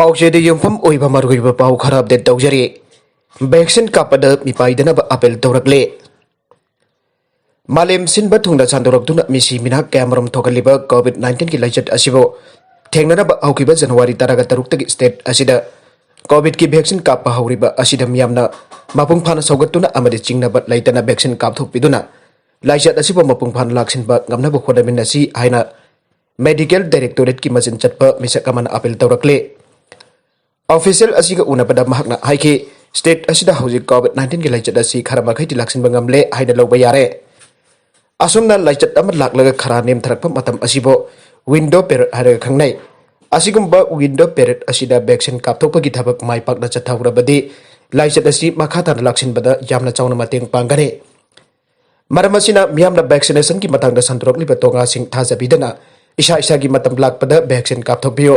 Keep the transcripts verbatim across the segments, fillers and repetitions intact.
ꯄꯥꯎꯆꯦꯗ ꯌꯨꯝꯐꯝ ꯑꯣꯏꯕ ꯃꯔꯨꯑꯣꯏꯕ ꯄꯥꯎ ꯈꯔ ꯑꯞꯗꯦꯠ ꯇꯧꯖꯔꯤ꯫ ꯚꯦꯛꯁꯤꯟ ꯀꯥꯞꯄꯗ ꯃꯤꯄꯥꯏꯗꯅꯕ ꯑꯄꯤꯜ ꯇꯧꯔꯛꯂꯦ꯫ ꯃꯥꯂꯦꯝ ꯁꯤꯟꯕ ꯊꯨꯡꯅ ꯁꯟꯗꯣꯔꯛꯇꯨꯅ ꯃꯤꯁꯤ ꯃꯤꯅꯥ ꯀꯌꯥꯃꯔꯨꯝ ꯊꯣꯛꯍꯜꯂꯤꯕ ꯀꯣꯚꯤꯗ ꯅꯥꯏꯟꯇꯤꯟꯒꯤ ꯂꯥꯏꯆꯠ ꯑꯁꯤꯕꯨ ꯊꯦꯡꯅꯅꯕ ꯍꯧꯈꯤꯕ ꯖꯅꯋꯥꯔꯤ ꯇꯔꯥꯒ ꯇꯔꯨꯛꯇꯒꯤ ꯁ꯭ꯇꯦꯠ ꯑꯁꯤꯗ ꯀꯣꯚꯤꯗꯀꯤ ꯚꯦꯛꯁꯤꯟ ꯀꯥꯞꯄ ꯍꯧꯔꯤꯕ ꯑꯁꯤꯗ ꯃꯤꯌꯥꯝꯅ ꯃꯄꯨꯡ ꯐꯥꯅ ꯁꯧꯒꯠꯇꯨꯅ ꯑꯃꯗꯤ ꯆꯤꯡꯅꯕ ꯂꯩꯇꯅ ꯚꯦꯛꯁꯤꯟ ꯀꯥꯞꯊꯣꯛꯄꯤꯗꯨꯅ ꯂꯥꯏꯆꯠ ꯑꯁꯤꯕꯨ ꯃꯄꯨꯡ ꯐꯥꯅ ꯂꯥꯛꯁꯤꯟꯕ ꯉꯝꯅꯕ ꯍꯣꯠꯅꯃꯤꯟꯅꯁꯤ ꯍꯥꯏꯅ ꯃꯦꯗꯤꯀꯦꯜ ꯗꯥꯏꯔꯦꯛꯇꯣꯔꯦꯠꯀꯤ ꯃꯆꯤꯟ ꯆꯠꯄ ꯃꯤꯁꯛ ꯑꯃꯅ ꯑꯄꯤꯜ ꯇꯧꯔꯛꯂꯤ꯫ ꯑꯣꯐꯤꯁꯤꯌꯦꯜ ꯑꯁꯤꯒ ꯎꯅꯕꯗ ꯃꯍꯥꯛꯅ ꯍꯥꯏꯈꯤ, ꯁ꯭ꯇꯦꯠ ꯑꯁꯤꯗ ꯍꯧꯖꯤꯛ ꯀꯣꯚꯤꯗ ꯅꯥꯏꯟꯇꯤꯟꯒꯤ ꯂꯥꯏꯆꯠ ꯑꯁꯤ ꯈꯔ ꯃꯈꯩꯗꯤ ꯂꯥꯛꯁꯤꯟꯕ ꯉꯝꯂꯦ ꯍꯥꯏꯅ ꯂꯧꯕ ꯌꯥꯔꯦ꯫ ꯑꯁꯨꯝꯅ ꯂꯥꯏꯆꯠ ꯑꯃ ꯂꯥꯛꯂꯒ ꯈꯔ ꯅꯦꯝꯊꯔꯛꯄ ꯃꯇꯝ ꯑꯁꯤꯕꯨ ꯋꯤꯟꯗꯣ ꯄꯦꯔꯤꯌꯗ ꯍꯥꯏꯔꯒ ꯈꯪꯅꯩ꯫ ꯑꯁꯤꯒꯨꯝꯕ ꯋꯤꯟꯗꯣ ꯄꯦꯔꯤꯌꯗ ꯑꯁꯤꯗ ꯚꯦꯛꯁꯤꯟ ꯀꯥꯞꯊꯣꯛꯄꯒꯤ ꯊꯕꯛ ꯃꯥꯏ ꯄꯥꯛꯅ ꯆꯠꯊꯍꯧꯔꯕꯗꯤ ꯂꯥꯏꯆꯠ ꯑꯁꯤ ꯃꯈꯥ ꯇꯥꯅ ꯂꯥꯛꯁꯤꯟꯕꯗ ꯌꯥꯝꯅ ꯆꯥꯎꯅ ꯃꯇꯦꯡ ꯄꯥꯡꯒꯅꯤ꯫ ꯃꯔꯝ ꯑꯁꯤꯅ ꯃꯤꯌꯥꯝꯅ ꯚꯦꯛꯁꯤꯅꯦꯁꯟꯒꯤ ꯃꯇꯥꯡꯗ ꯁꯟꯗꯣꯔꯛꯂꯤꯕ ꯇꯣꯉꯥꯁꯤꯡ ꯊꯥꯖꯕꯤꯗꯅ ꯏꯁꯥ ꯏꯁꯥꯒꯤ ꯃꯇꯝ ꯂꯥꯛꯄꯗ ꯚꯦꯛꯁꯤꯟ ꯀꯥꯞꯊꯣꯛꯄꯤꯌꯨ꯫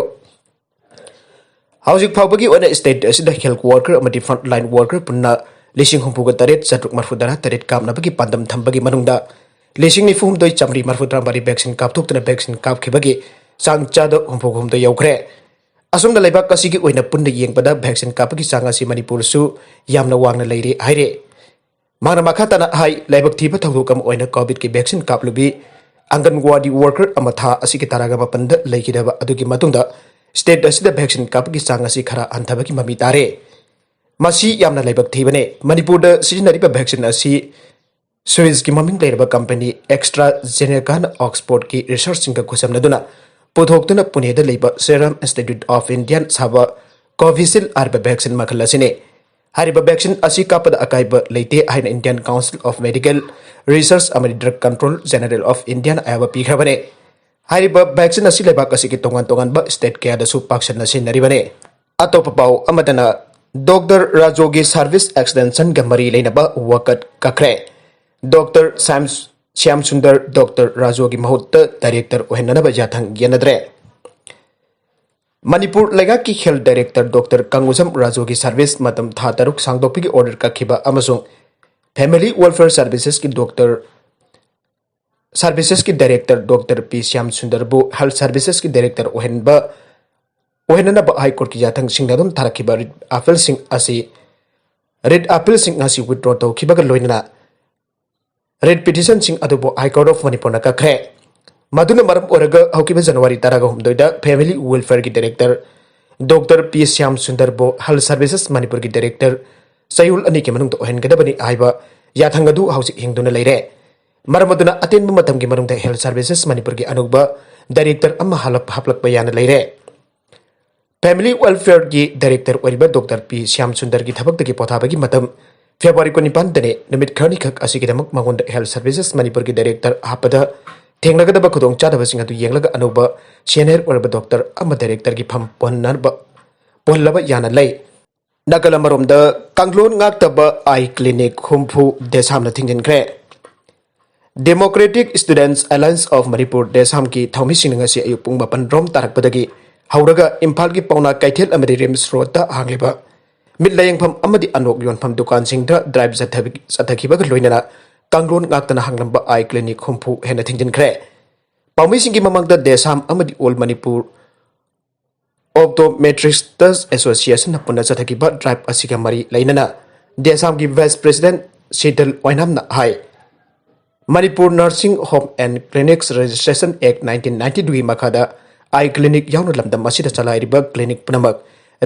ꯍꯧꯖꯤꯛ ꯐꯥꯎꯕꯒꯤ ꯑꯣꯏꯅ ꯁ꯭ꯇꯦꯠ ꯑꯁꯤꯗ ꯍꯦꯜꯊ ꯋꯥꯔꯀꯔ ꯑꯃꯗꯤ ꯐ꯭ꯔꯟꯠ ꯂꯥꯏꯟ ꯋꯥꯔꯀꯔ ꯄꯨꯟꯅ ꯂꯤꯁꯤꯡ ꯍꯨꯝꯐꯨꯒ ꯇꯔꯦꯠ ꯆꯥꯇ꯭ꯔꯨꯛ ꯃꯔꯐꯨ ꯇꯔꯥ ꯇꯔꯦꯠ ꯀꯥꯞꯅꯕꯒꯤ ꯄꯥꯟꯗꯝ ꯊꯝꯕꯒꯤ ꯃꯅꯨꯡꯗ ꯂꯤꯁꯤꯡ ꯅꯤꯐꯨ ꯍꯨꯝꯗꯣꯏ ꯆꯥꯃꯔꯤ ꯃꯔꯐꯨ ꯇꯔꯥ ꯃꯔꯤ ꯚꯦꯛꯁꯤꯟ ꯀꯥꯞꯊꯣꯛꯇꯨꯅ ꯚꯦꯛꯁꯤꯟ ꯀꯥꯞꯈꯤꯕꯒꯤ ꯆꯥꯡ ꯆꯥꯗ ꯍꯨꯝꯐꯨ ꯍꯨꯝꯗꯣꯏ ꯌꯧꯈ꯭ꯔꯦ꯫ ꯑꯁꯨꯝꯅ ꯂꯩꯕꯥꯛ ꯑꯁꯤꯒꯤ ꯑꯣꯏꯅ ꯄꯨꯟꯅ ꯌꯦꯡꯕꯗ ꯚꯦꯛꯁꯤꯟ ꯀꯥꯞꯄꯒꯤ ꯆꯥꯡ ꯑꯁꯤ ꯃꯅꯤꯄꯨꯔꯁꯨ ꯌꯥꯝꯅ ꯋꯥꯡꯅ ꯂꯩꯔꯤ ꯍꯥꯏꯔꯤ꯫ ꯃꯍꯥꯛꯅ ꯃꯈꯥ ꯇꯥꯅ ꯍꯥꯏ, ꯂꯥꯏꯕꯛ ꯊꯤꯕ ꯊꯧꯗꯣꯛ ꯑꯃ ꯑꯣꯏꯅ ꯀꯣꯚꯤꯗꯀꯤ ꯚꯦꯛꯁꯤꯟ ꯀꯥꯞꯂꯨꯕꯤ ꯑꯪꯒꯟꯋꯥꯗꯤ ꯋꯥꯔꯀꯔ ꯑꯃ ꯊꯥ ꯑꯁꯤꯒꯤ ꯇꯔꯥꯒ ꯃꯥꯄꯟꯗ ꯂꯩꯈꯤꯗꯕ ꯑꯗꯨꯒꯤ ꯃꯇꯨꯡꯗ ꯁ꯭ꯇꯦꯠ ꯑꯁꯤꯗ ꯚꯦꯛꯁꯤꯟ ꯀꯥꯞꯄꯒꯤ ꯆꯥꯡ ꯑꯁꯤ ꯈꯔ ꯍꯟꯊꯕꯒꯤ ꯃꯃꯤ ꯇꯥꯔꯦ꯫ ꯃꯁꯤ ꯌꯥꯝꯅ ꯂꯥꯏꯕꯛ ꯊꯤꯕꯅꯦ꯫ ꯃꯅꯤꯄꯨꯔꯗ ꯁꯤꯖꯤꯟꯅꯔꯤꯕ ꯚꯦꯛꯁꯤꯟ ꯑꯁꯤ ꯁ꯭ꯋꯤꯁꯀꯤ ꯃꯃꯤꯡ ꯂꯩꯔꯕ ꯀꯝꯄꯅꯤ ꯑꯦꯛꯁꯇ꯭ꯔꯥ ꯖꯦꯅꯦꯀꯥꯅ ꯑꯣꯛꯁꯐꯣꯔꯗꯀꯤ ꯔꯤꯁꯔꯆꯁꯤꯡꯒ ꯈꯨꯠꯁꯝꯅꯗꯨꯅ ꯄꯨꯊꯣꯛꯇꯨꯅ ꯄꯨꯅꯦꯗ ꯂꯩꯕ Serum Institute of India ꯁꯥꯕ ꯀꯣꯚꯤꯁꯤꯜ ꯍꯥꯏꯔꯤꯕ ꯚꯦꯛꯁꯤꯟ ꯃꯈꯜ ꯑꯁꯤꯅꯤ꯫ ꯍꯥꯏꯔꯤꯕ ꯚꯦꯛꯁꯤꯟ ꯑꯁꯤ ꯀꯥꯞꯄꯗ ꯑꯀꯥꯏꯕ ꯂꯩꯇꯦ ꯍꯥꯏꯅ Indian Council of Medical Research ꯑꯃꯗꯤ Drug Control General of Indiaꯅ ꯑꯌꯥꯕ ꯄꯤꯈ꯭ꯔꯕꯅꯤ꯫ ꯍꯥꯏꯔꯤꯕ ꯚꯦꯛꯁꯤꯟ ꯑꯁꯤ ꯂꯩꯕꯥꯛ ꯑꯁꯤꯒꯤ ꯇꯣꯉꯥꯟ ꯇꯣꯉꯥꯟꯕ ꯁ꯭ꯇꯦꯠ ꯀꯌꯥꯗꯁꯨ ꯄꯥꯛꯁꯟꯅ ꯁꯤꯖꯤꯟꯅꯔꯤꯕꯅꯤ꯫ ꯑꯇꯣꯞꯄ ꯄꯥꯎ ꯑꯃꯗꯅ, ꯗꯣꯛꯇꯔ ꯔꯥꯖꯣꯒꯤ ꯁꯥꯔꯚꯤꯁ ꯑꯦꯛꯁꯇꯦꯟꯁꯟꯒ ꯃꯔꯤ ꯂꯩꯅꯕ ꯋꯥꯀꯠ ꯀꯛꯈ꯭ꯔꯦ꯫ ꯗꯣꯛꯇꯔ ꯁ꯭ꯌꯥꯝ, ꯁ꯭ꯌꯥꯝ ꯁꯨꯟꯗꯔ ꯗꯣꯛꯇꯔ ꯔꯥꯖꯣꯒꯤ ꯃꯍꯨꯠꯇ ꯗꯥꯏꯔꯦꯛꯇꯔ ꯑꯣꯏꯍꯟꯅꯅꯕ ꯌꯥꯊꯪ ꯌꯦꯠꯅꯗ꯭ꯔꯦ꯫ ꯃꯅꯤꯄꯨꯔ ꯂꯩꯉꯥꯛꯀꯤ ꯍꯦꯜꯊ ꯗꯥꯏꯔꯦꯛꯇꯔ ꯗꯣꯛꯇꯔ ꯀꯪꯒꯨꯖꯝ ꯔꯥꯖꯨꯒꯤ ꯁꯥꯔꯚꯤꯁ ꯃꯇꯝ ꯊꯥ ꯇꯔꯨꯛ ꯁꯥꯡꯗꯣꯛꯄꯒꯤ ꯑꯣꯔꯗꯔ ꯀꯛꯈꯤꯕ ꯑꯃꯁꯨꯡ ꯐꯦꯃꯤꯂꯤ ꯋꯦꯜꯐꯤꯌꯔ ꯁꯥꯔꯚꯤꯁꯦꯁꯀꯤ ꯗꯣꯛꯇꯔ, ꯁꯥꯔꯚꯤꯁꯦꯁꯀꯤ ꯗꯥꯏꯔꯦꯛꯇꯔ ꯗꯣꯛꯇꯔ ꯄꯤ ꯁ꯭ꯌꯥꯝ ꯁꯨꯟꯗꯔꯕꯨ ꯍꯦꯜꯊ ꯁꯥꯔꯚꯤꯁꯦꯁꯀꯤ ꯗꯥꯏꯔꯦꯛꯇꯔ ꯑꯣꯏꯍꯟꯕ ꯑꯣꯏꯍꯟꯅꯅꯕ ꯍꯥꯏ ꯀꯣꯔꯠꯀꯤ ꯌꯥꯊꯪꯁꯤꯡꯗ ꯑꯗꯨꯝ ꯊꯥꯔꯛꯈꯤꯕ ꯔꯤꯠ ꯑꯄꯤꯜꯁꯤꯡ ꯑꯁꯤ ꯔꯤꯠ ꯑꯄꯤꯜꯁꯤꯡ ꯑꯁꯤ ꯋꯤꯗ꯭ꯔꯣ ꯇꯧꯈꯤꯕꯒ ꯂꯣꯏꯅꯅ ꯔꯤꯠ ꯄꯤꯇꯤꯁꯟꯁꯤꯡ ꯑꯗꯨꯕꯨ ꯍꯥꯏ ꯀꯣꯔꯠ ꯑꯣꯐ ꯃꯅꯤꯄꯨꯔꯅ ꯀꯛꯈ꯭ꯔꯦ꯫ ꯃꯗꯨꯅ ꯃꯔꯝ ꯑꯣꯏꯔꯒ ꯍꯧꯈꯤꯕ ꯖꯅꯋꯥꯔꯤ ꯇꯔꯥꯒ ꯍꯨꯝꯗꯣꯏꯗ family ꯋꯦꯜꯐꯤꯌꯔꯒꯤ director doctor P Shyam ꯁꯨꯟꯗꯔꯕꯨ ꯍꯦꯜꯊ ꯁꯔꯚꯤꯁꯦꯁ ꯃꯅꯤꯄꯨꯔꯒꯤ ꯗꯥꯏꯔꯦꯛꯇꯔ ꯆꯌꯣꯜ ꯑꯅꯤꯒꯤ ꯃꯅꯨꯡꯗ ꯑꯣꯏꯍꯟꯒꯗꯕꯅꯤ ꯍꯥꯏꯕ ꯌꯥꯊꯪ ꯑꯗꯨ ꯍꯧꯖꯤꯛ ꯍꯤꯡꯗꯨꯅ ꯂꯩꯔꯦ꯫ ꯃꯔꯝ ꯑꯗꯨꯅ ꯑꯇꯦꯟꯕ ꯃꯇꯝꯒꯤ ꯃꯅꯨꯡꯗ ꯍꯦꯜꯊ ꯁꯔꯚꯤꯁꯦꯁ ꯃꯅꯤꯄꯨꯔꯒꯤ ꯑꯅꯧꯕ ꯗꯥꯏꯔꯦꯛꯇꯔ ꯑꯃ ꯍꯥꯞꯂꯛꯄ ꯌꯥꯅ ꯂꯩꯔꯦ꯫ ꯐꯦꯃꯤꯂꯤ ꯋꯦꯜꯐꯤꯌꯔꯒꯤ ꯗꯥꯏꯔꯦꯛꯇꯔ ꯑꯣꯏꯔꯤꯕ ꯗꯣꯛꯇꯔ ꯄꯤ ꯁ꯭ꯌꯥꯝ ꯁꯨꯟꯗꯔꯒꯤ ꯊꯕꯛꯇꯒꯤ ꯄꯣꯊꯥꯕꯒꯤ ꯃꯇꯝ ꯐꯦꯕ꯭ꯔꯨꯋꯥꯔꯤ ꯀꯨꯟꯅꯤꯄꯥꯟꯗꯅꯤ꯫ ꯅꯨꯃꯤꯠ ꯈꯔꯅꯤꯈꯛ ꯑꯁꯤꯒꯤꯗꯃꯛ ꯃꯉꯣꯟꯗ ꯍꯦꯜꯊ ꯁꯔꯚꯤꯁꯦꯁ ꯃꯅꯤꯄꯨꯔꯒꯤ ꯗꯥꯏꯔꯦꯛꯇꯔ ꯍꯥꯞꯄꯗ ꯊꯦꯡꯅꯒꯗꯕ ꯈꯨꯗꯣꯡꯆꯥꯗꯕꯁꯤꯡ ꯑꯗꯨ ꯌꯦꯡꯂꯒ ꯑꯅꯧꯕ ꯁꯦꯅꯤꯌꯔ ꯑꯣꯏꯔꯕ ꯗꯣꯛꯇꯔ ꯑꯃ ꯗꯥꯏꯔꯦꯛꯇꯔꯒꯤ ꯐꯝ ꯄꯨꯍꯟꯅꯕ ꯄꯨꯍꯜꯂꯕ ꯌꯥꯅ ꯂꯩ꯫ ꯅꯥꯀꯜ ꯑꯃꯔꯣꯝꯗ ꯀꯥꯡꯂꯣꯟ ꯉꯥꯛꯇꯕ ꯑꯥꯏ ꯀ꯭ꯂꯤꯅꯤꯛ ꯍꯨꯝꯐꯨ ꯗꯦꯁꯥꯝꯅ ꯊꯤꯡꯖꯤꯟꯈ꯭ꯔꯦ꯫ ꯗꯦꯃꯣꯀ꯭ꯔꯦꯇꯤꯛ ꯁ꯭ꯇꯨꯗꯦꯟꯠꯁ ꯑꯦꯂꯥꯌꯟꯁ ꯑꯣꯐ ꯃꯅꯤꯄꯨꯔ ꯗꯦꯁꯥꯝꯒꯤ ꯊꯧꯃꯤꯁꯤꯡꯅ ꯉꯁꯤ ꯑꯌꯨꯛ ꯄꯨꯡ ꯃꯥꯄꯟ ꯔꯣꯝ ꯇꯥꯔꯛꯄꯗꯒꯤ ꯍꯧꯔꯒ ꯏꯝꯐꯥꯜꯒꯤ ꯄꯥꯎꯅꯥ ꯀꯩꯊꯦꯜ ꯑꯃꯗꯤ ꯔꯤꯝꯁ ꯔꯣꯗꯇ ꯍꯥꯡꯂꯤꯕ ꯃꯤꯠ ꯂꯥꯌꯦꯡꯐꯝ ꯑꯃꯗꯤ ꯑꯅꯣꯛ ꯌꯣꯟꯐꯝ ꯗꯨꯀꯥꯟꯁꯤꯡꯗ ꯗ꯭ꯔꯥꯏꯚ ꯆꯠꯊꯕꯤ-, ꯆꯠꯊꯈꯤꯕꯒ ꯂꯣꯏꯅꯅ ꯀꯥꯡꯂꯣꯟ ꯉꯥꯛꯇꯅ ꯍꯥꯡꯂꯝꯕ ꯑꯥꯏ ꯀ꯭ꯂꯤꯅꯤꯛ ꯍꯨꯝꯐꯨ ꯍꯦꯟꯅ ꯊꯤꯡꯖꯤꯟꯈ꯭ꯔꯦ꯫ ꯄꯥꯎꯃꯤꯁꯤꯡꯒꯤ ꯃꯃꯥꯡꯗ ꯗꯦꯁꯥꯝ ꯑꯃꯗꯤ ꯑꯣꯜ ꯃꯅꯤꯄꯨꯔ ꯑꯣꯞꯇꯣꯃꯦꯇ꯭ꯔꯤꯁꯇꯁ ꯑꯦꯁꯣꯁꯤꯌꯦꯁꯟꯅ ꯄꯨꯟꯅ ꯆꯠꯊꯈꯤꯕ ꯗ꯭ꯔꯥꯏꯚ ꯑꯁꯤꯒ ꯃꯔꯤ ꯂꯩꯅꯅ ꯗꯦꯁꯥꯝꯒꯤ ꯚꯥꯏꯁ ꯄ꯭ꯔꯦꯁꯤꯗꯦꯟꯠ ꯁꯤꯇꯜ ꯑꯣꯏꯅꯥꯝꯅ ꯍꯥꯏ, Manipur nursing home and clinics registration act nineteen ninety ꯇꯨꯒꯤ ꯃꯈꯥꯗ ꯑꯥꯏ ꯀ꯭ꯂꯤꯅꯤꯛ ꯌꯥꯎꯅ ꯂꯝꯗꯝ ꯑꯁꯤꯗ ꯆꯂꯥꯏꯔꯤꯕ ꯀ꯭ꯂꯤꯅꯤꯛ ꯄꯨꯝꯅꯃꯛ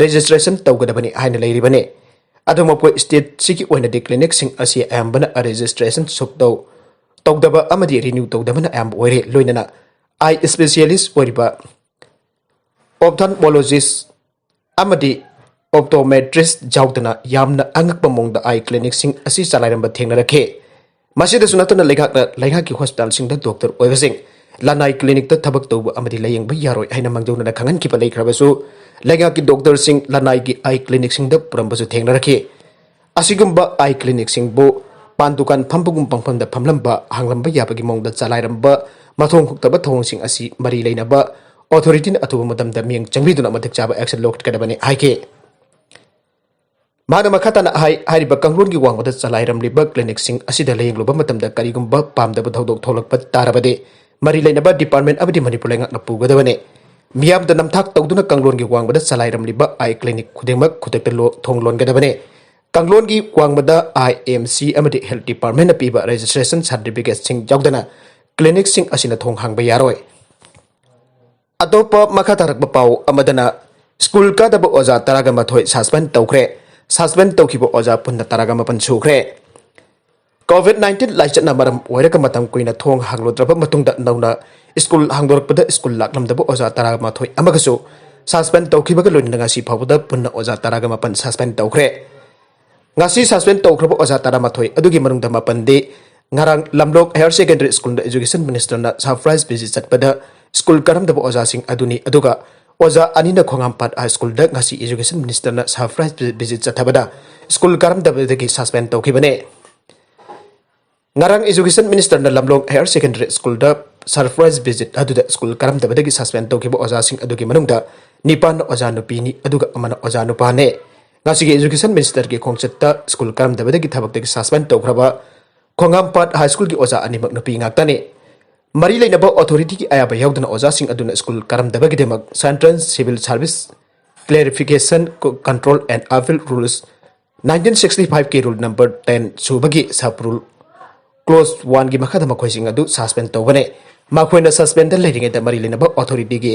ꯔꯦꯖꯤꯁꯇ꯭ꯔꯦꯁꯟ ꯇꯧꯒꯗꯕꯅꯤ ꯍꯥꯏꯅ ꯂꯩꯔꯤꯕꯅꯤ꯫ ꯑꯗꯨꯃꯛꯄꯨ ꯁ꯭ꯇꯦꯠꯁꯤꯒꯤ ꯑꯣꯏꯅꯗꯤ ꯀ꯭ꯂꯤꯅꯤꯛꯁꯤꯡ ꯑꯁꯤ ꯑꯌꯥꯝꯕꯅ ꯔꯦꯖꯤꯁꯇ꯭ꯔꯦꯁꯟ ꯁꯨꯛꯇꯧ ꯇꯧꯗꯕ ꯑꯃꯗꯤ ꯔꯤꯅ꯭ꯌꯨ ꯇꯧꯗꯕꯅ ꯑꯌꯥꯝꯕ ꯑꯣꯏꯔꯦ꯫ ꯂꯣꯏꯅꯅ ꯑꯥꯏ ꯁ꯭ꯄꯦꯁꯤꯌꯦꯂꯤꯁ ꯑꯣꯏꯔꯤꯕ ꯑꯣꯞꯊꯥꯜꯃꯣꯂꯣꯖꯤꯁ ꯑꯃꯗꯤ ꯑꯣꯞꯇꯣꯃꯦꯇ꯭ꯔꯤꯁ ꯌꯥꯎꯗꯅ ꯌꯥꯝꯅ ꯑꯉꯛꯄ ꯃꯑꯣꯡꯗ ꯑꯥꯏ ꯀ꯭ꯂꯤꯅꯤꯛꯁꯤꯡ ꯑꯁꯤ ꯆꯂꯥꯏꯔꯝꯕ ꯊꯦꯡꯅꯔꯛꯈꯤ꯫ ꯃꯁꯤꯗꯁꯨ ꯅꯠꯇꯅ ꯂꯩꯉꯥꯛꯅ ꯂꯩꯉꯥꯛꯀꯤ ꯍꯣꯁꯄꯤꯇꯥꯜꯁꯤꯡꯗ ꯗꯣꯛꯇꯔ ꯑꯣꯏꯕꯁꯤꯡ ꯂꯅꯥꯏ ꯀ꯭ꯂꯤꯅꯤꯛꯇ ꯊꯕꯛ ꯇꯧꯕ ꯑꯃꯗꯤ ꯂꯥꯌꯦꯡꯕ ꯌꯥꯔꯣꯏ ꯍꯥꯏꯅ ꯃꯥꯡꯖꯧꯅꯅ ꯈꯪꯍꯟꯈꯤꯕ ꯂꯩꯈ꯭ꯔꯕꯁꯨ ꯂꯩꯉꯥꯛꯀꯤ ꯗꯣꯛꯇꯔꯁꯤꯡ ꯂꯅꯥꯏꯒꯤ ꯑꯥꯏ ꯀ꯭ꯂꯤꯅꯤꯛꯁꯤꯡꯗ ꯄꯨꯔꯝꯕꯁꯨ ꯊꯦꯡꯅꯔꯛꯈꯤ꯫ ꯑꯁꯤꯒꯨꯝꯕ ꯑꯥꯏ ꯀ꯭ꯂꯤꯅꯤꯛꯁꯤꯡꯕꯨ ꯄꯥꯟ ꯗꯨꯀꯥꯟ ꯐꯝꯕꯒꯨꯝ ꯄꯪꯐꯝꯗ ꯐꯝꯂꯝꯕ, ꯍꯥꯡꯂꯝꯕ ꯌꯥꯕꯒꯤ ꯃꯑꯣꯡꯗ ꯆꯂꯥꯏꯔꯝꯕ ꯃꯊꯣꯡ ꯍꯨꯛꯇꯕ ꯊꯧꯑꯣꯡꯁꯤꯡ ꯑꯁꯤ ꯃꯔꯤ ꯂꯩꯅꯕ ꯑꯣꯊꯣꯔꯤꯇꯤꯅ ꯑꯊꯨꯕ ꯃꯇꯝꯗ ꯃꯤꯠꯌꯦꯡ ꯆꯪꯕꯤꯗꯨꯅ ꯃꯇꯤꯛ ꯆꯥꯕ ꯑꯦꯛꯁꯟ ꯂꯧꯈꯠꯀꯗꯕꯅꯤ ꯍꯥꯏꯈꯤ꯫ ꯃꯍꯥꯛꯅ ꯃꯈꯥ ꯇꯥꯅ ꯍꯥꯏ, ꯍꯥꯏꯔꯤꯕ ꯀꯥꯡꯂꯣꯟꯒꯤ ꯋꯥꯡꯃꯗ ꯆꯂꯥꯏꯔꯝꯂꯤꯕ ꯀ꯭ꯂꯤꯅꯤꯛꯁꯤꯡ ꯑꯁꯤꯗ ꯂꯥꯌꯦꯡꯂꯨꯕ ꯃꯇꯝꯗ ꯀꯔꯤꯒꯨꯝꯕ ꯄꯥꯝꯗꯕ ꯊꯧꯗꯣꯛ ꯊꯣꯛꯂꯛꯄ ꯇꯥꯔꯕꯗꯤ ꯃꯔꯤ ꯂꯩꯅꯕ ꯗꯤꯄꯥꯔꯠꯃꯦꯟꯠ ꯑꯃꯗꯤ ꯃꯅꯤꯄꯨꯔ ꯂꯩꯉꯥꯛꯅ ꯄꯨꯒꯗꯕꯅꯤ꯫ ꯃꯤꯌꯥꯝꯗ ꯅꯝꯊꯥꯛ ꯇꯧꯗꯨꯅ ꯀꯥꯡꯂꯣꯟꯒꯤ ꯋꯥꯡꯃꯗ ꯆꯂꯥꯏꯔꯝꯂꯤꯕ ꯑꯥꯏ ꯀ꯭ꯂꯤꯅꯤꯛ ꯈꯨꯗꯤꯡꯃꯛ ꯈꯨꯗꯛꯇ ꯂꯣ-, ꯊꯣꯡ ꯂꯣꯟꯒꯗꯕꯅꯤ꯫ ꯀꯥꯡꯂꯣꯟꯒꯤ ꯋꯥꯡꯃꯗ ꯑꯥꯏ ꯑꯦꯝ ꯁꯤ ꯑꯃꯗꯤ ꯍꯦꯜꯊ ꯗꯤꯄꯥꯔꯠꯃꯦꯟꯅ ꯄꯤꯕ ꯔꯦꯖꯤꯁꯇ꯭ꯔꯦꯁꯟ ꯁꯥꯔꯇꯤꯐꯤꯀꯦꯠꯁꯤꯡ ꯌꯥꯎꯗꯅ ꯀ꯭ꯂꯤꯅꯤꯛꯁꯤꯡ ꯑꯁꯤꯅ ꯊꯣꯡ ꯍꯥꯡꯕ ꯌꯥꯔꯣꯏ꯫ ꯑꯇꯣꯞꯄ ꯃꯈꯥ ꯇꯥꯔꯛꯄ ꯄꯥꯎ ꯑꯃꯗꯅ, ꯁ꯭ꯀꯨꯜ ꯀꯥꯗꯕ ꯑꯣꯖꯥ ꯇꯔꯥꯒ ꯃꯥꯊꯣꯏ ꯁꯁꯄꯦꯟ ꯇꯧꯈ꯭ꯔꯦ꯫ ꯁꯁꯄꯦꯟ ꯇꯧꯈꯤꯕ ꯑꯣꯖꯥ ꯄꯨꯟꯅ ꯇꯔꯥꯒ ꯃꯥꯄꯟ ꯁꯨꯈ꯭ꯔꯦ꯫ ꯀꯣꯚꯤꯗ ꯅꯥꯏꯟꯇꯤꯟ ꯂꯥꯏꯆꯠꯅ ꯃꯔꯝ ꯑꯣꯏꯔꯒ ꯃꯇꯝ ꯀꯨꯏꯅ ꯊꯣꯡ ꯍꯥꯡꯂꯨꯗ꯭ꯔꯕ ꯃꯇꯨꯡꯗ ꯅꯧꯅ ꯁ꯭ꯀꯨꯜ ꯍꯥꯡꯗꯣꯔꯛꯄꯗ ꯁ꯭ꯀꯨꯜ ꯂꯥꯛꯂꯝꯗꯕ ꯑꯣꯖꯥ ꯇꯔꯥꯃꯥꯊꯣꯏ ꯑꯃꯒꯁꯨ ꯁꯁꯄꯦꯟ ꯇꯧꯈꯤꯕꯒ ꯂꯣꯏꯅꯅ ꯉꯁꯤ ꯐꯥꯎꯕꯗ ꯄꯨꯟꯅ ꯑꯣꯖꯥ ꯇꯔꯥꯒ ꯃꯥꯄꯟ ꯁꯁꯄꯦꯟ ꯇꯧꯈ꯭ꯔꯦ꯫ ꯉꯁꯤ ꯁꯁꯄꯦꯟ ꯇꯧꯈ꯭ꯔꯕ ꯑꯣꯖꯥ ꯇꯔꯥꯃꯥꯊꯣꯏ ꯑꯗꯨꯒꯤ ꯃꯅꯨꯡꯗ ꯃꯥꯄꯟꯗꯤ ꯉꯔꯥꯡ ꯂꯝꯂꯣꯡ ꯍꯥꯌꯔ ꯁꯦꯀꯦꯟꯗꯔꯤ ꯁ꯭ꯀꯨꯜꯗ ꯏꯖꯨꯀꯦꯁꯟ ꯃꯤꯅꯤꯁꯇꯔꯅ ꯁꯔꯄ꯭ꯔꯥꯏꯖ ꯚꯤꯖꯤꯠ ꯆꯠꯄꯗ ꯁ꯭ꯀꯨꯜ ꯀꯥꯔꯝꯗꯕ ꯑꯣꯖꯥꯁꯤꯡ ꯑꯗꯨꯅꯤ꯫ ꯑꯗꯨꯒ ꯑꯣꯖꯥ ꯑꯅꯤꯅ ꯈꯣꯡꯉꯥꯝꯄꯥꯠ ꯍꯥꯏ ꯁ꯭ꯀꯨꯜꯗ ꯉꯁꯤ ꯏꯖꯨꯀꯦꯁꯟ ꯃꯤꯅꯤꯁꯇꯔꯅ ꯁꯔꯄ꯭ꯔꯥꯏꯖ ꯚꯤꯖꯤꯠ ꯆꯠꯊꯕꯗ ꯁ꯭ꯀꯨꯜ ꯀꯥꯔꯝꯗꯕꯗꯒꯤ ꯁꯁꯄꯦꯟ ꯇꯧꯈꯤꯕꯅꯦ꯫ ꯉꯔꯥꯡ ꯏꯖꯨꯀꯦꯁꯟ ꯃꯤꯅꯤꯁꯇꯔꯅ ꯂꯝꯂꯣꯡ ꯍꯥꯌꯔ ꯁꯦꯀꯦꯟꯗꯔꯤ ꯁ꯭ꯀꯨꯜꯗ ꯁꯔꯄ꯭ꯔꯥꯏꯖ ꯚꯤꯖꯤꯠ ꯑꯗꯨꯗ ꯁ꯭ꯀꯨꯜ ꯀꯥꯔꯝꯗꯕꯗꯒꯤ ꯁꯁꯄꯦꯟ ꯇꯧꯈꯤꯕ ꯑꯣꯖꯥꯁꯤꯡ ꯑꯗꯨꯒꯤ ꯃꯅꯨꯡꯗ ꯅꯤꯄꯥꯟꯅ ꯑꯣꯖꯥ ꯅꯨꯄꯤꯅꯤ, ꯑꯗꯨꯒ ꯑꯃꯅ ꯑꯣꯖꯥ ꯅꯨꯄꯥꯅꯦ꯫ ꯉꯁꯤꯒꯤ ꯏꯖꯨꯀꯦꯁꯟ ꯃꯤꯅꯤꯁꯇꯔꯒꯤ ꯈꯣꯡꯆꯠꯇ ꯁ꯭ꯀꯨꯜ ꯀꯥꯔꯝꯗꯕꯗꯒꯤ ꯊꯕꯛꯇꯒꯤ ꯁꯁꯄꯦꯟ ꯇꯧꯈ꯭ꯔꯕ ꯈꯣꯡꯉꯥꯝꯄꯥꯠ ꯍꯥꯏ ꯁ꯭ꯀꯨꯜꯒꯤ ꯑꯣꯖꯥ ꯑꯅꯤꯃꯛ ꯅꯨꯄꯤ ꯉꯥꯛꯇꯅꯤ꯫ ꯃꯔꯤ ꯂꯩꯅꯕ ꯑꯣꯊꯣꯔꯤꯇꯤꯒꯤ ꯑꯌꯥꯕ ꯌꯥꯎꯗꯅ ꯑꯣꯖꯥꯁꯤꯡ ꯑꯗꯨꯅ school ꯀꯥꯔꯝꯗꯕꯒꯤꯗꯃꯛ Central Civil Service Clarification, Co-, Control and Appeal Rules nineteen sixty five ꯀꯤ rule number ten ꯁꯨꯕꯒꯤ sub rule clause one ꯒꯤ ꯃꯈꯥꯗ ꯃꯈꯣꯏꯁꯤꯡ ꯑꯗꯨ ꯁꯁꯄꯦꯟ ꯇꯧꯕꯅꯦ꯫ ꯃꯈꯣꯏꯅ ꯁꯁꯄꯦꯟꯗ ꯂꯩꯔꯤꯉꯩꯗ ꯃꯔꯤ ꯂꯩꯅꯕ ꯑꯣꯊꯣꯔꯤꯇꯤꯒꯤ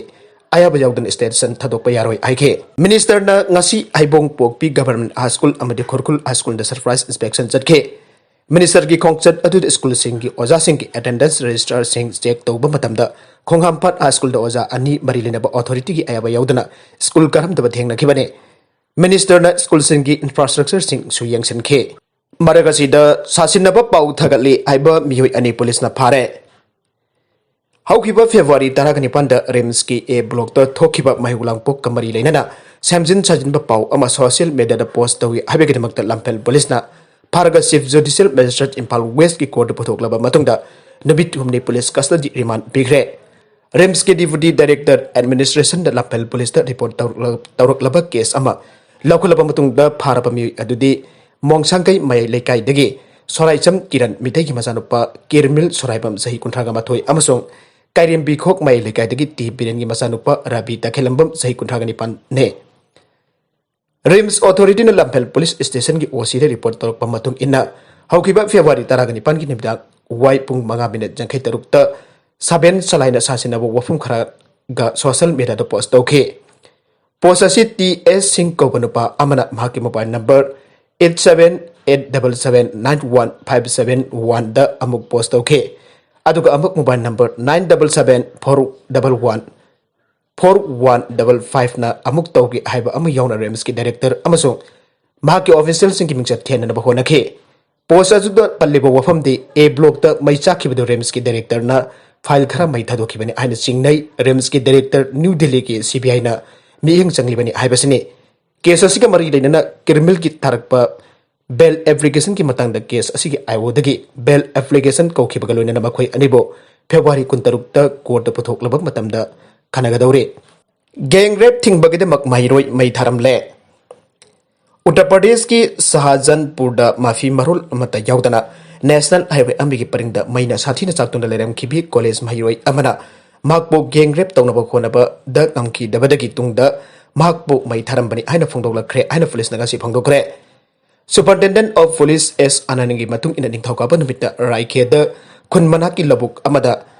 ꯑꯌꯥꯕ ꯌꯥꯎꯗꯅ ꯁ꯭ꯇꯦꯁꯟ ꯊꯥꯗꯣꯛꯄ ꯌꯥꯔꯣꯏ ꯍꯥꯏꯈꯤ꯫ ꯃꯤꯅꯤꯁꯇꯔꯅ ꯉꯁꯤ ꯍꯩꯕꯣꯡ ꯄꯣꯛꯄꯤ ꯒꯚꯔꯟꯃꯦꯟꯠ ꯍꯥꯏ ꯁ꯭ꯀꯨꯜ ꯑꯃꯗꯤ ꯈꯨꯔꯈꯨꯜ ꯍꯥꯏ ꯁ꯭ꯀꯨꯜꯗ ꯁꯔꯄ꯭ꯔꯥꯏꯖ ꯏꯟꯁꯄꯦꯛꯁꯟ ꯆꯠꯈꯤ꯫ ꯃꯤꯅꯤꯁꯇꯔꯒꯤ ꯈꯣꯡꯆꯠ ꯑꯗꯨꯗ ꯁ꯭ꯀꯨꯜꯁꯤꯡꯒꯤ ꯑꯣꯖꯥꯁꯤꯡꯒꯤ ꯑꯦꯇꯦꯟꯗꯦꯟꯁ ꯔꯦꯖꯤꯁꯇꯔꯁꯤꯡ ꯆꯦꯛ ꯇꯧꯕ ꯃꯇꯝꯗ ꯈꯣꯡꯍꯥꯝꯄꯥꯠ ꯍꯥꯏ ꯁ꯭ꯀꯨꯜꯗ ꯑꯣꯖꯥ ꯑꯅꯤ ꯃꯔꯤ ꯂꯩꯅꯕ ꯑꯣꯊꯣꯔꯤꯇꯤꯒꯤ ꯑꯌꯥꯕ ꯌꯥꯎꯗꯅ ꯁ꯭ꯀꯨꯜ ꯀꯥꯔꯝꯗꯕ ꯊꯦꯡꯅꯈꯤꯕꯅꯤ꯫ ꯃꯤꯅꯤꯁꯇꯔꯅ ꯁ꯭ꯀꯨꯜꯁꯤꯡꯒꯤ ꯏꯟꯐ꯭ꯔꯥꯁ꯭ꯇ꯭ꯔꯛꯆꯔꯁꯤꯡꯁꯨ ꯌꯦꯡꯁꯤꯟꯈꯤ꯫ ꯃꯔꯛ ꯑꯁꯤꯗ ꯁꯥꯁꯤꯟꯅꯕ ꯄꯥꯎ ꯊꯥꯒꯠꯂꯤ ꯍꯥꯏꯕ ꯃꯤꯑꯣꯏ ꯑꯅꯤ ꯄꯨꯂꯤꯁꯅ ꯐꯥꯔꯦ꯫ ꯍꯧꯈꯤꯕ ꯐꯦꯕ꯭ꯔꯨꯋꯥꯔꯤ ꯇꯔꯥꯒ ꯅꯤꯄꯥꯟꯗ ꯔꯤꯝꯁꯀꯤ ꯑꯦ ꯕ꯭ꯂꯣꯛꯇ ꯊꯣꯛꯈꯤꯕ ꯃꯍꯩ ꯂꯥꯡꯄꯣꯛꯀ ꯃꯔꯤ ꯂꯩꯅꯅ ꯁꯦꯝꯖꯤꯟ ꯁꯥꯖꯤꯟꯕ ꯄꯥꯎ ꯑꯃ ꯁꯣꯁꯤꯌꯦꯜ ꯃꯤꯗꯤꯌꯥꯗ ꯄꯣꯁ ꯇꯧꯏ ꯍꯥꯏꯕꯒꯤꯗꯃꯛꯇ ꯂꯝꯐꯦꯜ ꯄꯨꯂꯤꯁꯅ ꯐꯥꯔꯒ ꯆꯤꯐ ꯖꯨꯗꯤꯁꯤꯌꯦꯜ ꯃꯦꯖꯤꯁꯇ꯭ꯔꯦꯠ ꯏꯝꯐꯥꯜ ꯋꯦꯁꯀꯤ ꯀꯣꯔꯠꯇ ꯄꯨꯊꯣꯛꯂꯕ ꯃꯇꯨꯡꯗ ꯅꯨꯃꯤꯠ ꯍꯨꯝꯅꯤ ꯄꯨꯂꯤꯁ ꯀꯁꯇꯗꯤ ꯔꯤꯃꯥꯟ ꯄꯤꯈ꯭ꯔꯦ꯫ ꯔꯤꯝꯁꯀꯤ ꯗꯤꯄꯨꯇꯤ ꯗꯥꯏꯔꯦꯛꯇꯔ ꯑꯦꯗꯃꯤꯅꯤꯁꯇ꯭ꯔꯦꯁꯟꯗ ꯂꯝꯐꯦꯜ ꯄꯨꯂꯤꯁꯇ ꯔꯤꯄꯣꯔꯠ ꯇꯧꯔꯛꯂ-, ꯇꯧꯔꯛꯂꯕ ꯀꯦꯁ ꯑꯃ ꯂꯧꯈꯠꯂꯕ ꯃꯇꯨꯡꯗ ꯐꯥꯔꯕ ꯃꯤꯑꯣꯏ ꯑꯗꯨꯗꯤ ꯃꯣꯡꯁꯥꯡꯀꯩ ꯃꯌꯥꯏ ꯂꯩꯀꯥꯏꯗꯒꯤ ꯁꯣꯔꯥꯏꯆꯝ ꯀꯤꯔꯟ ꯃꯤꯇꯩꯒꯤ ꯃꯆꯥꯅꯨꯄꯥ ꯀꯤꯔꯃꯤꯜ ꯁꯣꯔꯥꯏꯕꯝ ꯆꯍꯤ ꯀꯨꯟꯊ꯭ꯔꯥꯒ ꯃꯥꯊꯣꯏ ꯑꯃꯁꯨꯡ ꯀꯥꯏꯔꯦꯝꯕꯤ ꯈꯣꯛ ꯃꯌꯥꯏ ꯂꯩꯀꯥꯏꯗꯒꯤ ꯇꯤ ꯕꯤꯔꯦꯟꯒꯤ ꯃꯆꯥꯅꯨꯄꯥ ꯔꯥꯕꯤ ꯇꯈꯦꯜꯂꯝꯕꯝ, ꯆꯍꯤ ꯀꯨꯟꯊ꯭ꯔꯥꯒ ꯅꯤꯄꯥꯟꯅꯦ꯫ ꯔꯤꯝꯁ ꯑꯣꯊꯣꯔꯤꯇꯤꯅ ꯂꯝꯐꯦꯜ ꯄꯨꯂꯤꯁ ꯁ꯭ꯇꯦꯁꯟꯒꯤ ꯑꯣ ꯁꯤꯗ ꯔꯤꯄꯣꯔꯠ ꯇꯧꯔꯛꯄ ꯃꯇꯨꯡ ꯏꯟꯅ, ꯍꯧꯈꯤꯕ ꯐꯦꯕ꯭ꯔꯨꯋꯥꯔꯤ ꯇꯔꯥꯒ ꯅꯤꯄꯥꯟꯒꯤ ꯅꯨꯃꯤꯗꯥꯡ ꯋꯥꯏ ꯄꯨꯡ ꯃꯉꯥ ꯃꯤꯅꯤꯠ ꯌꯥꯡꯈꯩ ꯇꯔꯨꯛꯇ ꯁꯥꯕꯦꯟ ꯁꯂꯥꯏꯅ ꯁꯥꯁꯤꯟꯅꯕ ꯋꯥꯐꯝ ꯈꯔꯒ ꯁꯣꯁꯤꯌꯦꯜ ꯃꯤꯗꯤꯌꯥꯗ ꯄꯣꯁ ꯇꯧꯈꯤ꯫ ꯄꯣꯁ ꯑꯁꯤ ꯇꯤ ꯑꯦꯁ ꯁꯤꯡ ꯀꯧꯕ ꯅꯨꯄꯥ ꯑꯃꯅ ꯃꯍꯥꯛꯀꯤ mobile number eight seven eight double seven nine one five seven one ꯗ ꯑꯃꯨꯛ ꯄꯣꯁ ꯇꯧꯈꯤ꯫ ꯑꯗꯨꯒ ꯑꯃꯨꯛ mobile number nine double seven four double one four one double five ꯅ ꯑꯃꯨꯛ ꯇꯧꯈꯤ ꯍꯥꯏꯕ ꯑꯃ ꯌꯥꯎꯅ ꯔꯤꯝꯁꯀꯤ ꯗꯥꯏꯔꯦꯛꯇꯔ ꯑꯃꯁꯨꯡ ꯃꯍꯥꯛꯀꯤ ꯑꯣꯐꯤꯁꯤꯌꯦꯜꯁꯤꯡꯒꯤ ꯃꯤꯡꯆꯠ ꯊꯦꯡꯅꯅꯕ ꯍꯣꯠꯅꯈꯤ꯫ ꯄꯣꯁ ꯑꯗꯨꯗ ꯄꯜꯂꯤꯕ ꯋꯥꯐꯝꯗꯤ ꯑꯦ ꯕ꯭ꯂꯣꯛꯇ ꯃꯩ ꯆꯥꯛꯈꯤꯕꯗꯨ ꯔꯤꯝꯁꯀꯤ ꯗꯥꯏꯔꯦꯛꯇꯔꯅ ꯐꯥꯏꯜ ꯈꯔ ꯃꯩ ꯊꯥꯗꯣꯛꯈꯤꯕꯅꯤ ꯍꯥꯏꯅ ꯆꯤꯡꯅꯩ꯫ ꯔꯤꯝꯁꯀꯤ ꯗꯥꯏꯔꯦꯛꯇꯔ ꯅ꯭ꯌꯨ ꯗꯤꯜꯂꯤꯒꯤ ꯁꯤ ꯕꯤ ꯑꯥꯏꯅ ꯃꯤꯠꯌꯦꯡ ꯆꯪꯂꯤꯕꯅꯤ ꯍꯥꯏꯕꯁꯤꯅꯤ꯫ ꯀꯦꯁ ꯑꯁꯤꯒ ꯃꯔꯤ ꯂꯩꯅꯅ ꯀ꯭ꯔꯤꯃꯤꯅꯦꯜꯒꯤ ꯊꯥꯔꯛꯄ ꯕꯦꯜ ꯑꯦꯄ꯭ꯂꯤꯀꯦꯁꯟꯒꯤ ꯃꯇꯥꯡꯗ ꯀꯦꯁ ꯑꯁꯤꯒꯤ ꯑꯥꯏ ꯑꯣꯗꯒꯤ ꯕꯦꯜ ꯑꯦꯄ꯭ꯂꯤꯀꯦꯁꯟ ꯀꯧꯈꯤꯕꯒ ꯂꯣꯏꯅꯅ ꯃꯈꯣꯏ ꯑꯅꯤꯕꯨ ꯐꯦꯕ꯭ꯔꯨꯋꯥꯔꯤ ꯀꯨꯟꯇꯔꯨꯛꯇ ꯀꯣꯔꯠꯇ ꯄꯨꯊꯣꯛꯂꯕ ꯃꯇꯝꯗ ꯈꯟꯅꯒꯗꯧꯔꯤ꯫ ꯒꯦꯡ ꯔꯦꯞ ꯊꯤꯡꯕꯒꯤꯗꯃꯛ ꯃꯍꯩꯔꯣꯏ ꯃꯩ ꯊꯥꯔꯝꯂꯦ꯫ ꯎꯠꯇꯔ ꯄ꯭ꯔꯗꯦꯁꯀꯤ ꯁꯍꯥꯖꯟꯄꯨꯔꯗ ꯃꯐꯤ ꯃꯔꯣꯜ ꯑꯃꯠꯇ ꯌꯥꯎꯗꯅ ꯅꯦꯁꯅꯦꯜ ꯍꯥꯏꯋꯦ ꯑꯃꯒꯤ ꯄꯔꯤꯡꯗ ꯃꯩꯅ ꯁꯥꯊꯤꯅ ꯆꯥꯛꯇꯨꯅ ꯂꯩꯔꯝꯈꯤꯕꯤ ꯀꯣꯂꯦꯖ ꯃꯍꯩꯔꯣꯏ ꯑꯃꯅ ꯃꯍꯥꯛꯄꯨ ꯒꯦꯡ ꯔꯦꯞ ꯇꯧꯅꯕ ꯍꯣꯠꯅꯕꯗ ꯉꯝꯈꯤꯗꯕꯗꯒꯤ ꯇꯨꯡꯗ ꯃꯍꯥꯛꯄꯨ ꯃꯩ ꯊꯥꯔꯝꯕꯅꯤ ꯍꯥꯏꯅ ꯐꯣꯡꯗꯣꯛꯂꯛꯈ꯭ꯔꯦ ꯍꯥꯏꯅ ꯄꯨꯂꯤꯁꯅ ꯉꯁꯤ ꯐꯣꯡꯗꯣꯛꯈ꯭ꯔꯦ꯫ Superintendent of Police ꯑꯦꯁ ꯑꯅꯟꯒꯤ ꯃꯇꯨꯡ ꯏꯟꯅ, ꯅꯤꯡꯊꯧꯀꯥꯕ ꯅꯨꯃꯤꯠꯇ ꯔꯥꯏꯀꯦꯗ ꯈꯨꯟ ꯃꯅꯥꯛꯀꯤ ꯂꯧꯕꯨꯛ ꯑꯃꯗ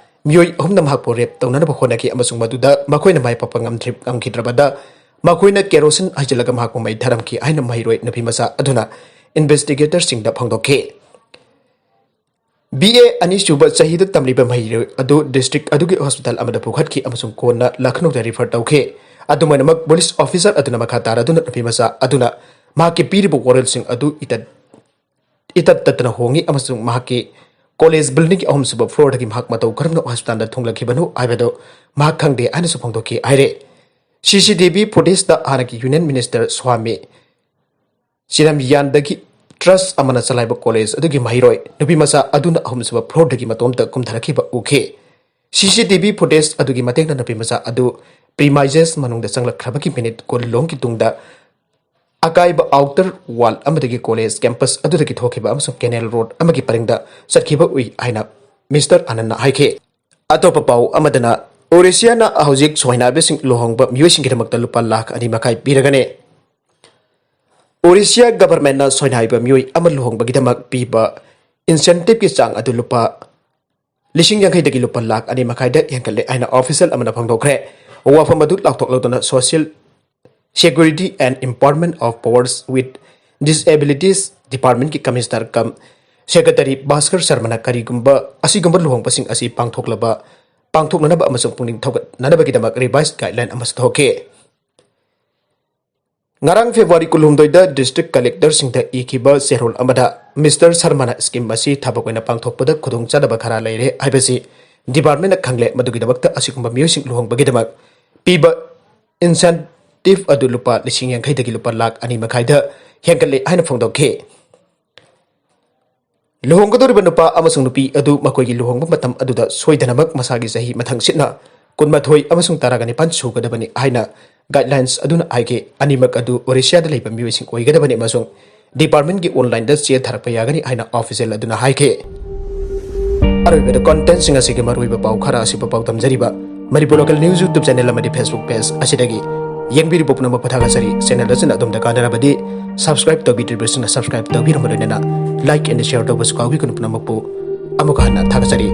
ꯃꯤꯑꯣꯏ ꯑꯍꯨꯝꯅ ꯃꯍꯥꯛꯄꯨ ꯔꯦꯞ ꯇꯧꯅꯅꯕ ꯍꯣꯠꯅꯈꯤ ꯑꯃꯁꯨꯡ ꯃꯗꯨꯗ ꯃꯈꯣꯏꯅ ꯃꯥꯏ ꯄꯥꯛꯄ ꯉꯝꯗ꯭ꯔꯤ-, ꯉꯝꯈꯤꯗ꯭ꯔꯕꯗ ꯃꯈꯣꯏꯅ ꯀꯦꯔꯣꯁꯤꯟ ꯍꯩꯖꯤꯜꯂꯒ ꯃꯍꯥꯛꯄꯨ ꯃꯩ ꯊꯥꯔꯝꯈꯤ ꯍꯥꯏꯅ ꯃꯍꯩꯔꯣꯏ ꯅꯨꯄꯤꯃꯆꯥ ꯑꯗꯨꯅ ꯏꯟꯚꯦꯁꯇꯤꯒꯦꯇꯔꯁꯤꯡꯗ ꯐꯣꯡꯗꯣꯛꯈꯤ꯫ ꯕꯤ ꯑꯦ ꯑꯅꯤꯁꯨꯕ ꯆꯍꯤꯗ ꯇꯝꯂꯤꯕ ꯃꯍꯩꯔꯣꯏ ꯑꯗꯨ ꯗꯤꯁꯇ꯭ꯔꯤꯛ ꯑꯗꯨꯒꯤ ꯍꯣꯁꯄꯤꯇꯥꯜ ꯑꯃꯗ ꯄꯨꯈꯠꯈꯤ ꯑꯃꯁꯨꯡ ꯀꯣꯟꯅ ꯂꯈꯅꯧꯗ ꯔꯤꯐꯔ ꯇꯧꯈꯤ꯫ ꯑꯗꯨꯃꯥꯏꯅꯃꯛ, ꯄꯨꯂꯤꯁ ꯑꯣꯐꯤꯁꯥꯔ ꯑꯗꯨꯅ ꯃꯈꯥ ꯇꯥꯔꯗꯨꯅ ꯅꯨꯄꯤꯃꯆꯥ ꯑꯗꯨꯅ ꯃꯍꯥꯛꯀꯤ ꯄꯤꯔꯤꯕ ꯋꯥꯔꯦꯜꯁꯤꯡ ꯑꯗꯨ ꯏꯇꯠ ꯏꯇꯠ ꯇꯠꯇꯅ ꯍꯣꯡꯉꯤ ꯑꯃꯁꯨꯡ ꯃꯍꯥꯛꯀꯤ ꯀꯣꯂꯦꯖ ꯕꯤꯜꯗꯤꯡꯒꯤ ꯑꯍꯨꯝꯁꯨꯕ ꯐ꯭ꯂꯣꯔꯗꯒꯤ ꯃꯍꯥꯛ ꯃꯇꯧ ꯀꯔꯝꯅ ꯍꯣꯁꯄꯤꯇꯥꯜꯗ ꯊꯨꯡꯂꯛꯈꯤꯕꯅꯣ ꯍꯥꯏꯕꯗꯨ ꯃꯍꯥꯛ ꯈꯪꯗꯦ ꯍꯥꯏꯅꯁꯨ ꯐꯣꯡꯗꯣꯛꯈꯤ ꯍꯥꯏꯔꯦ꯫ ꯁꯤ ꯁꯤ ꯇꯤ ꯚꯤ ꯐꯨꯇꯦꯖꯇ ꯍꯥꯟꯅꯒꯤ ꯌꯨꯅꯤꯌꯟ ꯃꯤꯅꯤꯁꯇꯔ ꯁ꯭ꯋꯥꯃꯤ ꯆꯤꯔꯝꯌꯥꯟꯗꯒꯤ ꯇ꯭ꯔꯁ ꯑꯃꯅ ꯆꯂꯥꯏꯕ ꯀꯣꯂꯦꯖ ꯑꯗꯨꯒꯤ ꯃꯍꯩꯔꯣꯏ ꯅꯨꯄꯤꯃꯆꯥ ꯑꯗꯨꯅ ꯑꯍꯨꯝꯁꯨꯕ ꯐ꯭ꯂꯣꯔꯗꯒꯤ ꯃꯇꯣꯝꯇ ꯀꯨꯝꯊꯔꯛꯈꯤꯕ ꯎꯈꯤ꯫ ꯁꯤ ꯁꯤ ꯇꯤ ꯚꯤ ꯐꯨꯇꯦꯖ ꯑꯗꯨꯒꯤ ꯃꯇꯦꯡꯅ ꯅꯨꯄꯤꯃꯆꯥ ꯑꯗꯨ ꯄ꯭ꯔꯤꯃꯥꯏꯖꯦꯁ ꯃꯅꯨꯡꯗ ꯆꯪꯂꯛꯈ꯭ꯔꯕꯒꯤ ꯃꯤꯅꯤꯠ ꯀꯨꯟ ꯂꯣꯝꯒꯤ ꯇꯨꯡꯗ ꯑꯀꯥꯏꯕ ꯑꯥꯎꯇꯔ ꯋꯥꯜ ꯑꯃꯗꯒꯤ ꯀꯣꯂꯦꯖ ꯀꯦꯝꯄꯁ ꯑꯗꯨꯗꯒꯤ ꯊꯣꯛꯈꯤꯕ ꯑꯃꯁꯨꯡ ꯀꯦꯅꯦꯜ ꯔꯣꯗ ꯑꯃꯒꯤ ꯄꯔꯤꯡꯗ ꯆꯠꯈꯤꯕ ꯎꯏ ꯍꯥꯏꯅ ꯃꯤꯁꯇꯔ ꯑꯅꯟꯅ ꯍꯥꯏꯈꯤ꯫ ꯑꯇꯣꯞꯄ ꯄꯥꯎ ꯑꯃꯗꯅ, ꯑꯣꯔꯤꯁꯤꯌꯥꯅ ꯍꯧꯖꯤꯛ ꯁꯣꯏꯅꯥꯏꯕꯁꯤꯡ ꯂꯨꯍꯣꯡꯕ ꯃꯤꯑꯣꯏꯁꯤꯡꯒꯤꯗꯃꯛꯇ ꯂꯨꯄꯥ ꯂꯥꯈ ꯑꯅꯤ ꯃꯈꯥꯏ ꯄꯤꯔꯒꯅꯤ꯫ ꯑꯣꯔꯤꯁꯤꯌꯥ ꯒꯚꯔꯟꯃꯦꯟꯠꯅ ꯁꯣꯏꯅꯥꯏꯕ ꯃꯤꯑꯣꯏ ꯑꯃ ꯂꯨꯍꯣꯡꯕꯒꯤꯗꯃꯛ ꯄꯤꯕ ꯏꯟꯁꯦꯟꯇꯤꯚꯀꯤ ꯆꯥꯡ ꯑꯗꯨ ꯂꯨꯄꯥ ꯂꯤꯁꯤꯡ ꯌꯥꯡꯈꯩꯗꯒꯤ ꯂꯨꯄꯥ ꯂꯥꯈ ꯑꯅꯤ ꯃꯈꯥꯏꯗ ꯍꯦꯟꯒꯠꯂꯦ ꯍꯥꯏꯅ ꯑꯣꯐꯤꯁꯤꯌꯦꯜ ꯑꯃꯅ ꯐꯣꯡꯗꯣꯛꯈ꯭ꯔꯦ꯫ ꯋꯥꯐꯝ ꯑꯗꯨ ꯂꯥꯎꯊꯣꯛꯂꯗꯨꯅ Social Security and Empowerment of Persons with Disabilities Departmentꯀꯤ ꯀꯃꯤꯁꯅꯔ ꯀꯝ ꯁꯦꯀ꯭ꯔꯦꯇꯔꯤ ꯚꯥꯁꯀꯔ ꯁꯔꯃꯅ ꯀꯔꯤꯒꯨꯝꯕ ꯑꯁꯤꯒꯨꯝꯕ ꯂꯨꯍꯣꯡꯕꯁꯤꯡ ꯑꯁꯤ ꯄꯥꯡꯊꯣꯛꯂꯕ, ꯄꯥꯡꯊꯣꯛꯅꯅꯕ ꯑꯃꯁꯨꯡ ꯄꯨꯛꯅꯤꯡ ꯊꯧꯒꯠꯅꯅꯕꯒꯤꯗꯃꯛ ꯔꯤꯚꯥꯏꯁ ꯒꯥꯏꯗꯂꯥꯏꯟ ꯑꯃꯁꯨ ꯊꯣꯛꯈꯤ꯫ ꯉꯔꯥꯡ ꯐꯦꯕ꯭ꯔꯨꯋꯥꯔꯤ ꯀꯨꯟꯍꯨꯝꯗꯣꯏꯗ ꯗꯤꯁꯇ꯭ꯔꯤꯛ ꯀꯂꯦꯛꯇꯔꯁꯤꯡꯗ ꯏꯈꯤꯕ ꯆꯦꯔꯣꯜ ꯑꯃꯗ ꯃꯤꯁꯇꯔ ꯁꯔꯃꯅ ꯁ꯭ꯀꯤꯝ ꯑꯁꯤ ꯊꯕꯛ ꯑꯣꯏꯅ ꯄꯥꯡꯊꯣꯛꯄꯗ ꯈꯨꯗꯣꯡꯆꯥꯗꯕ ꯈꯔ ꯂꯩꯔꯦ ꯍꯥꯏꯕꯁꯤ ꯗꯤꯄꯥꯔꯠꯃꯦꯟꯠꯅ ꯈꯪꯂꯦ꯫ ꯃꯗꯨꯒꯤꯗꯃꯛꯇ ꯑꯁꯤꯒꯨꯝꯕ ꯃꯤꯑꯣꯏꯁꯤꯡ ꯂꯨꯍꯣꯡꯕꯒꯤꯗꯃꯛ ꯄꯤꯕ ꯏꯟꯁꯦꯟꯇꯤꯚ ꯑꯗꯨ ꯂꯨꯄꯥ ꯂꯤꯁꯤꯡ ꯌꯥꯡꯈꯩꯗꯒꯤ ꯂꯨꯄꯥ ꯂꯥꯈ ꯑꯅꯤ ꯃꯈꯥꯏꯗ ꯍꯦꯟꯒꯠꯂꯦ ꯍꯥꯏꯅ ꯐꯣꯡꯗꯣꯛꯈꯤ꯫ ꯂꯨꯍꯣꯡꯒꯗꯧꯔꯤꯕ ꯅꯨꯄꯥ ꯑꯃꯁꯨꯡ ꯅꯨꯄꯤ ꯑꯗꯨ ꯃꯈꯣꯏꯒꯤ ꯂꯨꯍꯣꯡꯕ ꯃꯇꯝ ꯑꯗꯨꯗ ꯁꯣꯏꯗꯅꯃꯛ ꯃꯁꯥꯒꯤ ꯆꯍꯤ ꯃꯊꯪꯁꯤꯠꯅ ꯀꯨꯟꯃꯥꯊꯣꯏ ꯑꯃꯁꯨꯡ ꯇꯔꯥꯒ ꯅꯤꯄꯥꯟ ꯁꯨꯒꯗꯕꯅꯤ ꯍꯥꯏꯅ ꯒꯥꯏꯗꯂꯥꯏꯟꯁ ꯑꯗꯨꯅ ꯍꯥꯏꯈꯤ꯫ ꯑꯅꯤꯃꯛ ꯑꯗꯨ ꯑꯣꯔꯤꯁꯤꯌꯥꯗ ꯂꯩꯕ ꯃꯤꯑꯣꯏꯁꯤꯡ ꯑꯣꯏꯒꯗꯕꯅꯤ ꯑꯃꯁꯨꯡ ꯗꯤꯄꯥꯔꯠꯃꯦꯟꯠꯀꯤ ꯑꯣꯟꯂꯥꯏꯟꯗ ꯆꯦ ꯊꯥꯔꯛꯄ ꯌꯥꯒꯅꯤ ꯍꯥꯏꯅ ꯑꯣꯐꯤꯁꯤꯌꯦꯜ ꯑꯗꯨꯅ ꯍꯥꯏꯈꯤ꯫ ꯑꯔꯣꯏꯕꯗ ꯀꯟꯇꯦꯟꯠꯁꯤꯡ ꯑꯁꯤꯒꯤ ꯃꯔꯨꯑꯣꯏꯕ ꯄꯥꯎ ꯈꯔ ꯑꯁꯤꯕꯨ ꯄꯥꯎꯗꯝꯖꯔꯤꯕ ꯃꯅꯤꯄꯨꯔ ꯂꯣꯀꯦꯜ ꯅ꯭ꯌꯨꯁ YouTube ꯆꯦꯅꯦꯜ ꯑꯃꯗꯤ Facebook ꯄꯦꯖ ꯑꯁꯤꯗꯒꯤ ꯌꯦꯡꯕꯤꯔꯤꯕ ꯄꯨꯝꯅꯃꯛꯄꯨ ꯊꯥꯒꯠꯆꯔꯤ꯫ ꯆꯦꯅꯦꯜ ꯑꯁꯤꯅ ꯑꯗꯣꯝꯗ ꯀꯥꯟꯅꯔꯕꯗꯤ ꯁꯕꯁꯀ꯭ꯔꯥꯏꯕ ꯇꯧꯕꯤꯗ꯭ꯔꯤꯕꯁꯤꯡꯅ ꯁꯕꯁꯀ꯭ꯔꯥꯏꯕ ꯇꯧꯕꯤꯔꯝꯕ ꯂꯣꯏꯅꯅ ꯂꯥꯏꯛ ꯑꯦꯟ ꯁꯤꯌꯔ ꯇꯧꯕꯁꯨ ꯀꯥꯎꯕꯤꯒꯅꯨ꯫ ꯄꯨꯝꯅꯃꯛꯄꯨ ꯑꯃꯨꯛꯀ ꯍꯟꯅ ꯊꯥꯒꯠꯆꯔꯤ꯫